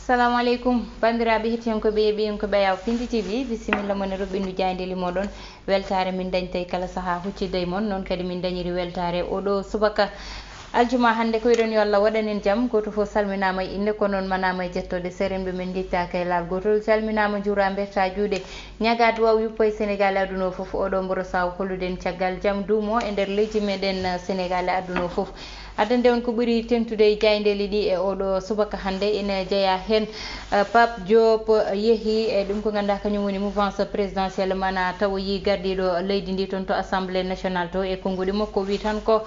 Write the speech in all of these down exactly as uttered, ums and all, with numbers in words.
Salamu aleykum, banndiraaɓe hettiyankooɓe e ɓiyankooɓe Ayaw Pindi T V, bisimilla mon e roɓɓindu jaayndeeli mooɗon. Weltaare min dañta e kala sahaa huccidde e mon, noon kadi min dañiri weltaare oɗo subaka aljuma hannde. Ko wiɗon yo Allah waɗan en jam, gooto fof salminaama e innde, ko noon manaama e jettode. Serenɓe men njettaaka e laal gootol, calminaama, njuuraama, mbertaa juuɗe, ñagaa duwaaw yuppo e Senegaal e aduna o fof. Oɗo mboro saw hollude en caggal jam duumo e nder leydi meɗen Senegaal e aduna o fof. Addande on ko ɓuri tentude e jaayndeeli ɗi e oɗo subaka hannde ina jeyaa heen, eh, Pape Diop yehi e ɗum ko ngannduɗaa kañum woni mouvance présidentielle mana tawoyi gardiiɗo leydi ndi toon to Assemblée nationale to e konnguɗi makko. Wi tan ko,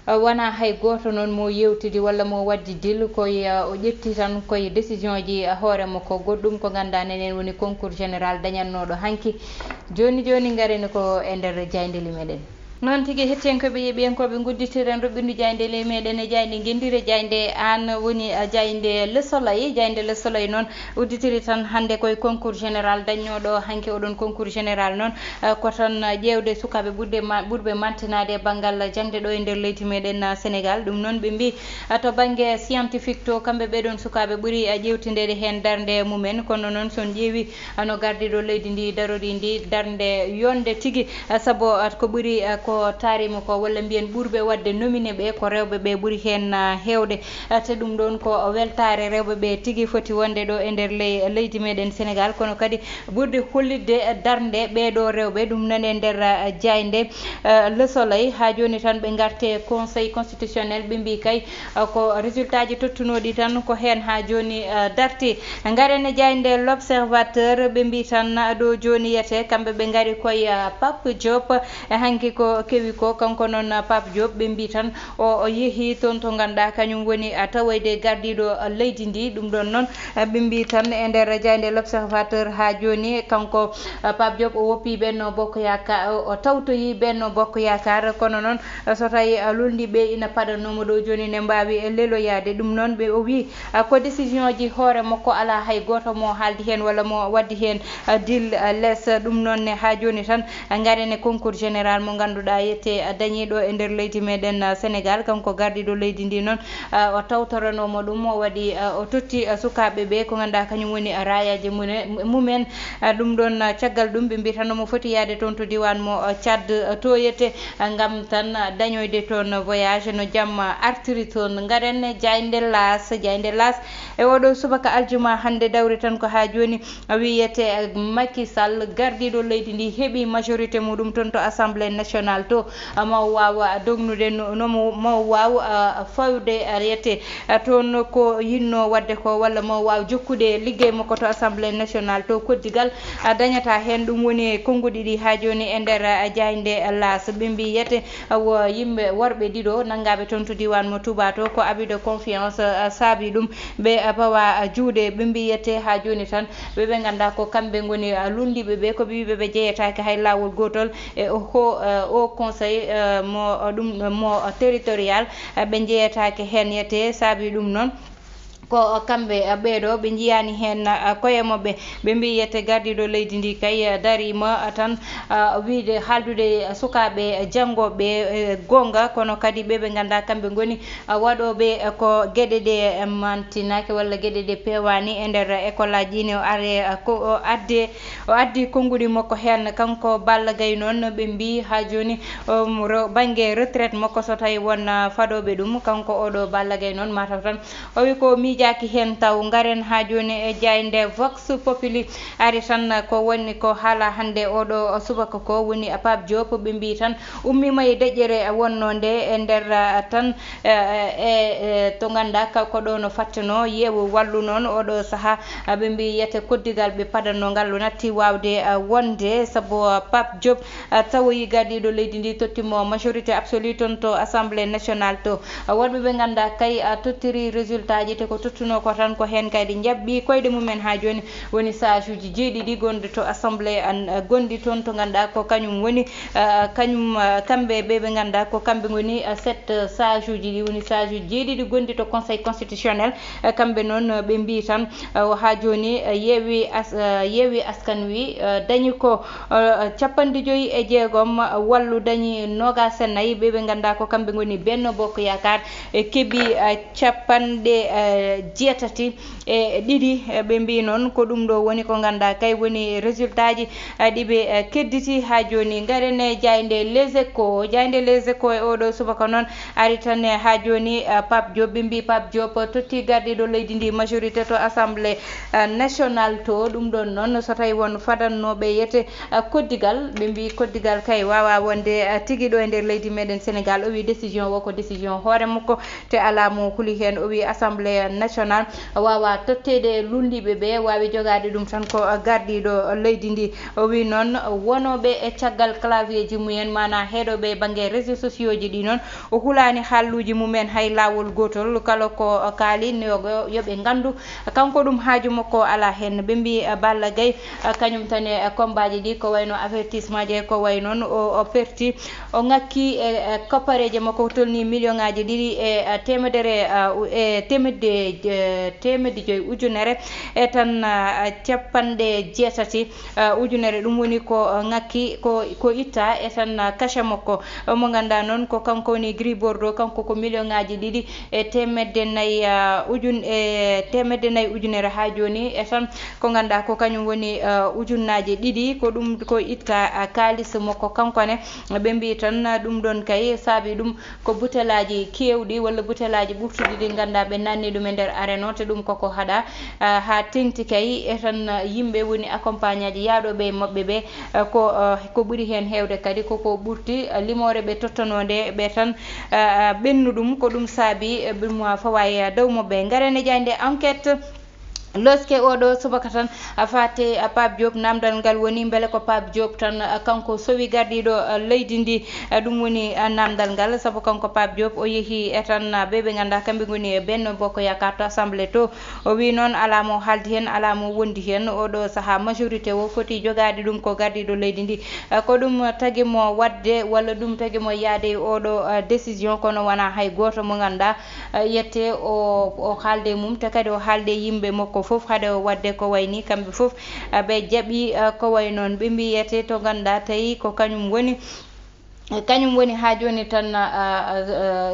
eh, wonaa hay gooto noon mo yewtidi walla mo waddi dil, koye, eh, o ƴetti tan koye décision ji, eh, hoore makko. Goɗɗum ko ngannduɗaa nenen woni concours général dañannooɗo hanki. Jooni jooni ngaren ko e nder jaayndeeli meɗen. Noon tigi, hettiyankooɓe e ɓiyankooɓe, ngudditiren roɓɓindu jaayndeeli meɗen e jaaynde Ngenndire, jaaynde an woni, a, jaaynde Le Soleil. Jaaynde Le Soleil noon udditiri tan hannde koye concours général dañnooɗo hanki oɗon concours général noon, a, ko tan, a, ƴeewde sukaaɓe ɓurɓe ma-, ɓurɓe mantinaade e banngal jaŋde ɗo e nder leydi meɗen, a, Senegaal. Ɗum noon ɓe mbi, a, to bannge scientifique to, kamɓe ɓee ɗoon sukaaɓe ɓuri, a, ƴeewtindeede heen darnde mumen. Kono noon so on ƴeewi, a, no gardiiɗo leydi ndi darori ndi darnde yonde tigi, a, sabu, a, ko ɓuri, a, ko taarima ko, walla mbiyen ɓurɓe waɗde nominé ɓe, ko rewɓe ɓe ɓuri heen, a, heewde. A, te ɗum ɗoon ko weltaare rewɓe ɓe tigi foti wonde ɗo e nder ley-, leydi meɗen Senegaal, kono kadi ɓurɗe hollitde darnde ɓee ɗo rewɓe, ɗum nani e nder, a, jaaynde, a, Le Soleil. Haa jooni tan ɓe ngarte Conseil constitutionnel, ɓe mbi kay, a, ko résultat ji tottunooɗi tan ko heen haa jooni, a, darti. Ngaren e jaaynde L'Observateur, ɓe mbi tan ɗo jooni yete kamɓe ɓe ngari koye, a, Pape Diop. E hanki ko kewi ko, kanko noon, a, Pape Diop, ɓe mbi tan o, o yehi toon to ngannduɗaa kañum woni, a, tawoyde gardiiɗo, a, leydi ndi. Ɗum ɗoon noon, a, ɓe mbi tan e nder jaaynde L'Observateur haa jooni, kanko, a, Pape Diop o woppi Benno Bokk Yaakaar, o, o tawtoyi Benno Bokk Yaakaar, kono noon, a, so tawi, a, luulndiiɓe ina paɗanoo mo ɗo jooni ne mbaawi, e, leloyaade. Ɗum noon ɓe, o wi, a, ko décision ji hoore makko, alaa hay gooto mo haaldi heen walla mo waddi heen, a, dil, a, les. Ɗum noon ne haa jooni tan, a, ngaren e concours général mo ngannduɗaa yette, a, dañiiɗo e nder leydi meɗen, a, Senegaal. Kanko gardiiɗo leydi ndi noon, a, o tawtoranoo mo ɗum, o waɗi, a, o totti, a, sukaaɓe ɓe ko ngannduɗaa kañum woni, a, raayaaji mune-, mumen. A, ɗum ɗoon, a, caggal ɗum ɓe mbi tan omo foti yahde toon to diiwaan mo, a, Tchad, a, toyete, a, ngam tan, a, dañoyde toon voyage no jamma artiri toon. Ngaren e jaaynde L'As, jaaynde L'As e oɗo subaka aljuma hannde dawri tan ko haa jooni wiyete, eh, Macky Sall, gardiiɗo leydi ndi, heɓi majorité muɗum toon to Assemblée nationale to, ah, ma o waaw, ah, dognude no, no mo, ma o waaw, ah, fawde, ah, yete, ah, toon ko yinno waɗde ko, walla ma o waaw jokkude liggey makko to Assemblée nationale to. Koddigal, ah, dañata heen, ɗum woni konnguɗi ɗi haa jooni e nder, ah, jaaynde L'As. Ɓe mbi yete, ah, wo yimɓe worɓe ɗiɗo nanngaaɓe toon to diiwaan mo Touba to, ko abus de confiance, ah, saabi ɗum. Ɓe, a, pawa, a, juuɗe, ɓe mbiyete haa jooni tan, ɓe, ɓe nganndaa ko kamɓe ngoni, a, luulndiiɓe ɓe, ko ɓe wiɓe ɓe jeyetaake hay laawol gootol e o ho-, e o conseil, e, mo, o ɗum, mo territorial, e, ɓe njeyetaake heen yete, saabi ɗum noon ko kamɓe, e, ɓeeɗo ɓe njiyaani heen, e, koye maɓɓe. Ɓe mbi yette gardiiɗo leydi ndi kay, eh, dariima, eh, tan, eh, wiyde haaldude sukaaɓe janngooɓe, eh, goonga, kono kadi ɓe ɓe nganndaa kamɓe ngoni, eh, waɗooɓe, eh, ko geɗe ɗe, eh, mantinaaki walla geɗe ɗe peewaani e nder, eh, école aji ɗi. Ne o are, eh, ko o adde, o addi konnguɗi makko heen, kanko Balla Gaye noon ɓe mbi haa jooni, um, ro-, bannge retraite makko so tawi won, eh, faɗooɓe ɗum, kanko oɗo Balla Gaye noon mataw tan O wi ko miijaaki heen taw. Ngaren haa jooni e jaaynde Vox Populi ari tan ko woni ko haala hannde oɗo subaka ko woni Pape Diop. Ɓe mbii tan ummiima e deƴƴere wonnoo nde e nder, ah, tan, eh, eh, eh, to ngannduɗaa ka-, ko ɗo no fattenoo yeewu wallu noon oɗo sahaa. Ah, ɓe mbii yete koddigal ɓe padanno ngal o natti waawde, ah, wonde sabu, ah, Pape Diop, ah, tawoyi gardiiɗo leydi ndi totti mo majorité absolue toon to Assemblée nationale to. Wonɓe ɓe nganndaa kay, a, tottiri résultat ji, te ko tottunoo ko tan ko heen kay ɗi njaɓɓi koyɗe mumen haa jooni. Woni sage uji jeeɗiɗi gonɗi to assemblée an, a, gonɗi toon to ngannduɗaa ko kañum woni, a, kañum, a, kamɓe ɓe ɓe ngannduɗaa ko kamɓe ngoni, a, sept sage uji ɗi woni sage uji jeeɗiɗi gonɗi to conseil constitutionnel. A, kamɓe noon, a, ɓe mbii tan, a, o haa jooni, a, yeewi as-, a, yeewi askan wi, a, dañi ko eh, capanɗe joyi e jeegom, wallu dañi noogaas e nayi, ɓe ɓe ngannduɗaa ko kamɓe ngoni Benno Bokk Yaakaar, e keɓi, eh, capanɗe, eh, jeetati e ɗiɗi. Ɓe mbii noon ko ɗum ɗo woni ko ngannduɗaa kay woni résultat ji ɗi ɓe kedditi haa jooni. Ngaren e jaaynde Les Échos. Jaaynde Les Échos e oɗo subaka noon ari tan e haa jooni, Pape Diop. Ɓe mbii Pape Diop totti gardiiɗo leydi ndi majorité to Assemblée nationale to. Ɗum ɗoon noon so tawi won fadannooɓe yete koddigal, ɓe mbii koddigal kay waawa wonde tigi ɗo e nder leydi meɗen Sénégal. O wii décision o ko décision hoore makko. Te alaa mo huli heen. O wii Assemblée nationale waawaa totteede e luulndiiɓe ɓe, waawi jogaade ɗum tan ko gardiiɗo leydi ndi. O wii noon wonooɓe e caggal clavier ji mumen, maanaa heɗooɓe e bannge réseaux sociaux ji ɗi noon, o hulaani haalluuji mumen hay laawol gootol. Kala ko kaali yo ɓe nganndu kanko ɗum haaju makko alaa heen. Ɓe mbii Balla Gaye kañum tan e combat ji ɗi ko wayno avertissement ji, ko way noon o perti. O ŋakki e koppareeje makko ko tolnii million ŋaaji ɗiɗi e teemedere e teemedde teemedde joyi ujunere e tan capanɗe jeetati ujunere. Ɗum woni ko ŋakki ko ko itta e tan cachet makko mo ngannduɗaa noon ko kanko woni Gris Bordeaux. Kanko ko million ŋaaji ɗiɗi e teemedde nayi ujun e teemedde nayi ujunere haa jooni e tan ko ngannduɗaa ko kañum woni ujunnaaji ɗiɗi. Ko ɗum ko itta kaalis makko kanko ne. Ɓe mbii tan ɗum ɗoon kay saabi ɗum ko butelaaji keewɗi walla butelaaji ɓurtuɗi ɗi ngannduɗaa ɓe nanni ɗum e nder areno. Te ɗum koko haɗa haa teŋti kay e tan yimɓe woni accompagnaaji yaaɗooɓe e maɓɓe ɓe. Ko ko ɓuri heen heewde kadi koko ɓurti limoore ɓe tottanoo nde ɓe tan ɓennu ɗum. Ko ɗum saabi ɗum fawa e dow maɓɓe. Ngaren e jaaynde Enquête. Loske oɗo subaka tan a faate a Pape Diop. Namdal ngal woni mbele ko Pape Diop tan kanko sowi gardiiɗo leydi ndi? Ɗum woni namdal ngal, sabu kanko Pape Diop o yehi e tan ɓe ɓe ngannduɗaa kamɓe ngoni e Benno Bokk Yaakaar to Assemblée to. O wii noon alaa mo haaldi heen, alaa mo wondi heen. Oɗo sahaa majorité o foti jogaade ɗum ko gardiiɗo leydi ndi. Ko ɗum tagi mo waɗde walla ɗum tagi mo yahde e oɗo décision, kono wonaa hay gooto mo ngannduɗaa yette o o haalde mum, te kadi o haalde yimɓe makko fof, hade o waɗde ko wayni kamɓe fof ɓe jaɓi ko way noon. Ɓe mbii yette to ngannduɗaa tawi ko kañum woni kañum woni haa jooni tan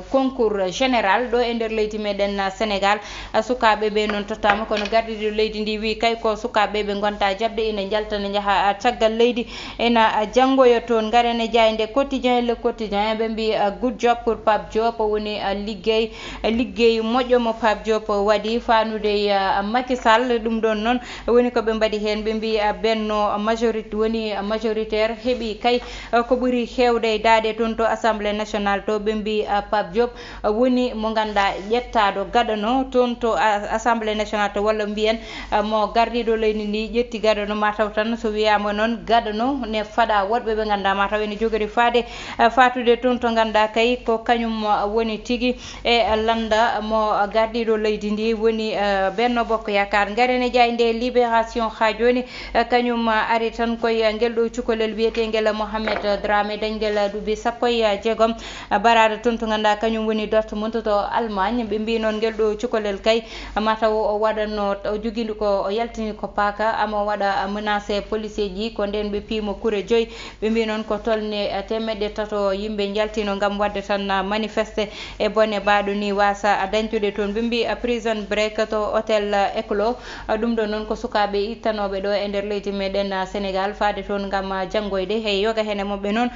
concours général ɗo e nder leydi meɗen Sénégal. Sukaaɓe ɓe noon tottaama, kono gardiiɗo leydi ndi wii kay ko sukaaɓe ɓe ngonta jaɓde ina njalta ne njaha caggal leydi. Ena janngoya toon. Ngaren e jaaynde Quotidien, Le Quotidien, ɓe mbii good job pour Pape Diop, woni liggey liggey moƴƴo mo Pape Diop waɗi faanude e Macky Sall. Ɗum ɗoon noon woni ko ɓe mbaɗi heen. Ɓe mbii Benno majorité woni majoritaire, heɓi kay ko ɓuri heewde e daaɗe toon to Assemblée nationale to. Ɓe mbii Pape Diop woni mo ngannduɗaa ƴettaaɗo gaɗano toon to Assemblée nationale to, walla mbiyen mo gardiiɗo leydi ndi ƴetti gaɗano. Mataw tan so wiyaama noon gaɗano ne faɗa woɗɓe ɓe ngannduɗaa mataw ene jogori faade faatude toon to ngannduɗaa kay ko kañum woni tigi e lannda mo gardiiɗo leydi ndi woni Benno Bokk Yaakaar. Ngaren e jaaynde Libération haa jooni. Kañum ari tan koye ngel ɗo cukalel wiyeteengel Mohamed Dramé, dañgel duuɓi sappo e jeegom, baraada toon to ngannduɗaa kañum woni Dortmund to Allemagne. Ɓe mbii noon ngel ɗo cukalel kay mataw o waɗanno o jogii ko o yaltini ko paaka, ama o waɗa menacé policier ji, ko ndeen ɓe piimo kure joyi. Ɓe mbii noon ko tolne teemeɗɗe tato yimɓe njaltino ngam waɗde tan manifeste e bone baaɗo ni waasa dañtude toon. Ɓe mbii prison break to hôtel Eclos. Ɗum ɗo noon ko sukaaɓe ittanooɓe ɗo e nder leydi meɗen Sénégal faade toon ngam janngoyde. Hey, yoga hene maɓɓe noon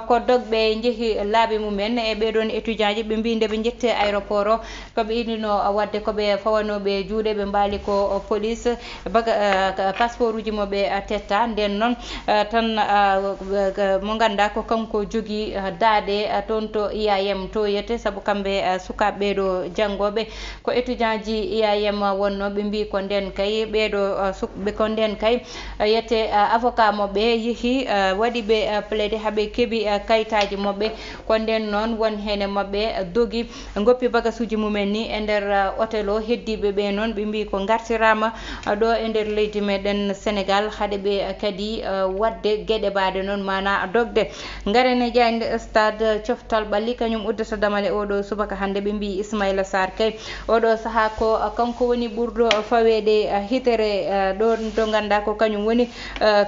ko dogɓe njehi laabi mumen. E ɓee ɗoon étudiant ji ɓe mbii nde ɓe njetti aéroport o ko ɓe innino waɗde ko ɓe fawanooɓe juuɗe, ɓe mbaali ko police baga passeport uji mo ɓe tetta. Nden noon tan mo ngannduɗaa ko kanko jogii daaɗe toon to I A M to yete, sabu kamɓe sukaaɓe ɓee ɗo janngooɓe ko étudiant ji I A M wonno. Ɓe mbii ko nden kay ɓeeɗo suk ɓe ko nden kay yete avocat maɓɓe yehi waɗi ɓe plaidé haa ɓe keɓi kayitaaji maɓɓe. Ko nden noon won heen e maɓɓe dogi ngoppi bagasuuji mumen ni e nder hôtel o. Heddiiɓe ɓe noon ɓe mbii ko ngartiraama ɗo e nder leydi meɗen Sénégal, haɗe ɓe kadi waɗde geɗe mbaɗe noon maanaa dogde. Ngaren e jaaynde Stade coftal ɓalli kañum uddata damal e oɗo subaka hannde. Ɓe mbii Ismaïla Sarr kay oɗo sahaa ko kanko woni ɓurɗo faweede hitere ɗo ɗo ngannduɗaa ko kañum woni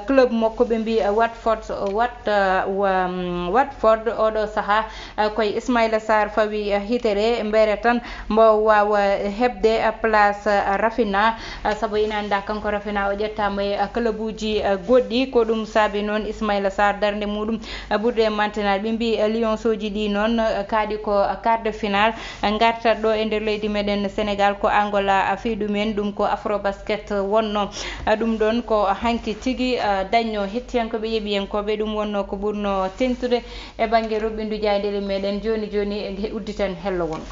club makko. Ɓe mbii Watford Wat wa Watford oɗo saha, eh, koye Ismaila Sarr fawi, eh, hitere mbere tan mbo wawa heɓde, eh, place, eh, Rafinha, eh, sabu ina annda kanko Rafinha o ƴettama e, eh, clubuji, eh, goɗɗi. Ko ɗum saabi noon Ismaila Sarr darnde muɗum, eh, ɓurde mantinal. Ɓe mbi, eh, Lions oji ɗi noon, eh, kaaɗi ko, eh, quart de finale, eh, ngartat ɗo e nder leydi meɗen Sénégal ko Angola, eh, fii ɗumen, ɗum ko Afrobasket wonno. Eh, ɗum ɗon ko hanki tigi, eh, dañno hettiyankoɓe yeɓiyankoɓe. Ɗum wonno ko ɓurno teŋtude e bannge roɓɓindu jaayndeeli meɗen. Jooni jooni, en he-, udditen hello wongo.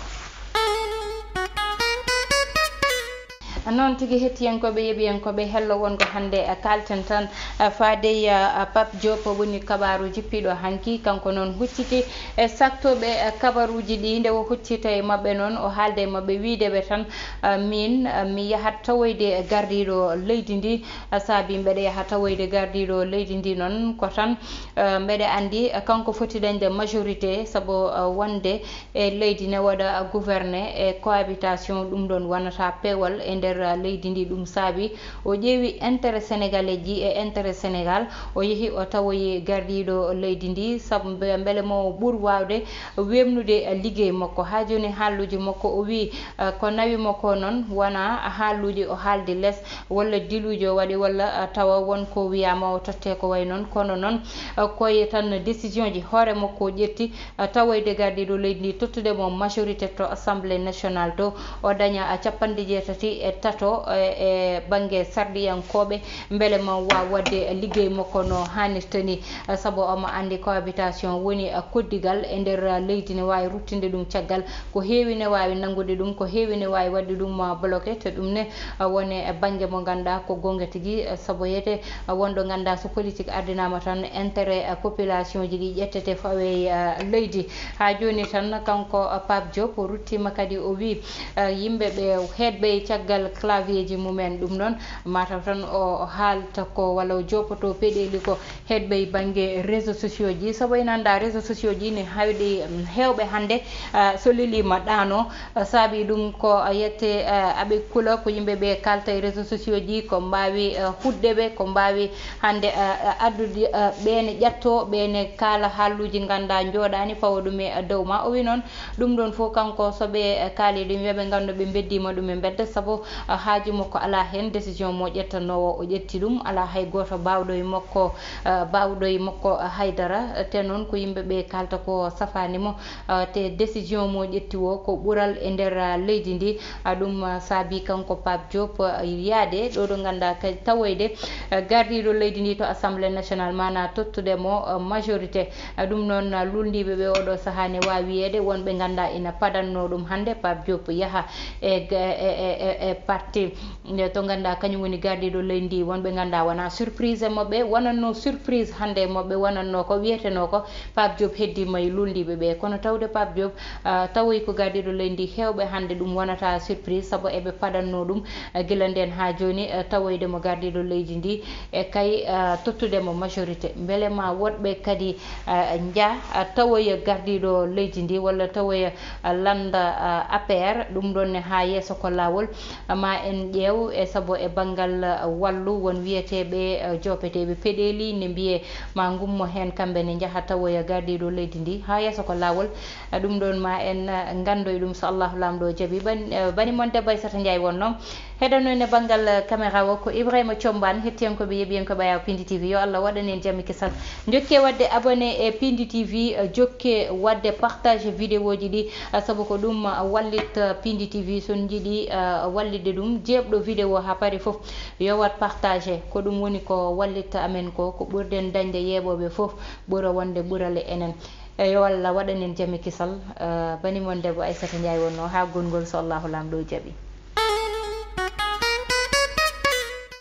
Noon tigi, hettiyankooɓe, yeɓiyankooɓe, hello wongo hannde, eh, kaalten tan, eh, faade, eh, Pape Diop, woni kabaaru jippiiɗo hanki. Kanko noon hucciti e saktooɓe, eh, kabaruuji ɗi. Nde o huccita e maɓɓe noon, o haalda e maɓɓe, wiyde ɓe tan, eh, miin, eh, mi yahat tawoyde gardiiɗo leydi ndi, eh, saabi mbeɗa yaha tawoyde gardiiɗo leydi ndi noon ko tan, eh, mbeɗa anndi, eh, kanko foti dañde majorité, sabu, eh, wonde e leydi ne waɗa gouverner e cohabitation, ɗum ɗon wonata peewal e nder leydi ndi. Ɗum saabi o ƴeewi intérêt sénégalais ji e intérêt Sénégal, o yehi o tawoyi gardiiɗo leydi ndi, sabu mbe-, mbele mo ɓur waawde weeɓnude liggey makko. Haa jooni haalluuji makko, o wii, eh, ko nawi mo ko noon wonaa haalluuji o haaldi les, walla diluuji o waɗi, walla, eh, tawa won ko wiyaama o tottee ko wayi noon. Kono noon, eh, koye tan décision ji hoore makko o ƴetti, eh, tawoyde gardiiɗo leydi ndi, tottude mo majorité to Assemblée nationale to, o daña, eh, capanɗe jeetati e tato, eh, e bannge sarɗiyankooɓe, mbele mo waaw waɗde liggey makko no haanirta ni, eh, sabu omo anndi cohabitation woni, eh, koddigal e nder, eh, leydi, ne waawi ruttinde ɗum caggal. Ko heewi ne waawi nanngude ɗum, ko heewi ne waawi waɗde ɗum, eh, bloqué, te ɗum ne, eh, woni e bannge mo ngannduɗaa ko goonga tigi, eh, sabu wiyete, wonɗo ngannduɗaa so politique ardinaama tan, intérêt, eh, population ji ɗi ƴettete fawe, eh, leydi. Haa jooni tan kanko, eh, Pape Diop o ruttiima kadi o wii, eh, yimɓe ɓe heedɓe caggal clavier ji mumen, ɗum noon mataw tan o haalta ko walla o jopoto peɗeeli ko heedɓe bannge réseaux sociaux ji. Sabu ina annda réseaux sociaux ji ne hawɗi, mm, heewɓe hannde, eh, so leliima ɗaano, saabi ɗum ko yette, eh, aɓe kula ko yimɓe ɓe kaalta e réseaux sociaux ji, ko mbaawi, eh, huɗde ɓe, ko mbaawi hannde, eh, eh, addude, eh, ɓe ne ƴatto, ɓe ne kaala haalluuji ngannda njooɗaani pawa ɗum e, eh, dow ma. O wi noon ɗum ɗon fof kanko so ɓe, eh, kaali ɗum yo ɓe nganndu ɓe mbeddiima ɗum e mbedda, sabu, eh, haaju makko alaa heen. Décision mo ƴettanoowo o ƴetti ɗum, alaa hay gooto baawɗo e makko, eh, baawɗo e makko, eh, haydara. Te noon ko yimɓe ɓe kaalta ko safaani mo, eh, te décision mo ƴetti o ko ɓural e nder, eh, leydi ndi. Ah, ɗum, ah, saabi kanko Pape Diop, ah, yaade ɗo ɗo ngannduɗaa kadi tawoyde, ah, gardiiɗo leydi ndi to Assemblée nationale, maanaa tottude mo, ah, majorité. Ah, ɗum noon, ah, luulndiiɓe ɓe oɗo sahaa ne waawi wiyeede wonɓe ngannduɗaa ina padanno ɗum hannde Pape Diop yaha e, e, e, e, e parti nde to ngannduɗaa kañum woni gardiiɗo leydi ndi, wonɓe ngannduɗaa wonaa surprise e maɓɓe, wonatno surprise hannde e maɓɓe, wonatno ko wiyetenoo ko Pape Diop heddiima e luulndiiɓe ɓe. Kono tawde Pape Diop, ah, tawoyi ko gardiiɗo leydi ndi, heewɓe hannde ɗum wonata surprise, sabu eɓe padanno ɗum, ah, gila ndeen haa jooni, ah, tawoyde mo gardiiɗo leydi ndi, e kay, ah, tottude mo majorité. Mbele ma woɗɓe kadi, ah, njaha, ah, tawoya gardiiɗo leydi ndi, walla tawoya, ah, lannda, ah, A P R, ɗum ɗon ne haa yeeso ko laawol. Ma en ƴeew e sabu e banngal, ah, wallu won wiyeteeɓe, ah, joopeteeɓe peɗeeli ne mbiyee ma ngummo heen kamɓe ne njaha tawoya gardiiɗo leydi ndi haa yeeso ko laawol. Ah, ɗum ɗon ma en, ah, nganndoy ɗum so Allahu Laamɗo o jaɓi. Ban-, ah, bani mon debbo Aissata Ndiaye wonno. Heɗano en e banngal, ah, caméra o ko Ibrahima Thiombane, hettiyankooɓe, yeɓiyankooɓe Ayaw Pindi T V. Yo Allah waɗan en jam e kisal. Njokke waɗde abonné e Pindi T V, ah, jokke waɗde partage vidéo ji ɗi, ah, sabu ko ɗum, ah, wallit, ah, Pindi T V. So on njiɗi, ah, wallitde ɗum, jeeɓɗo vidéo haa paari fof, yo waɗ partagé. Ko ɗum woni ko wallitta amen ko, ko ɓurɗen dañde yeeɓooɓe fof, ɓura wonde ɓural e enen. E yo Allah waɗan en jam e kisal, ah, bani mon debbo Aissata Ndiaye wonno, haa gongol so Allahu Laamɗo jaɓi.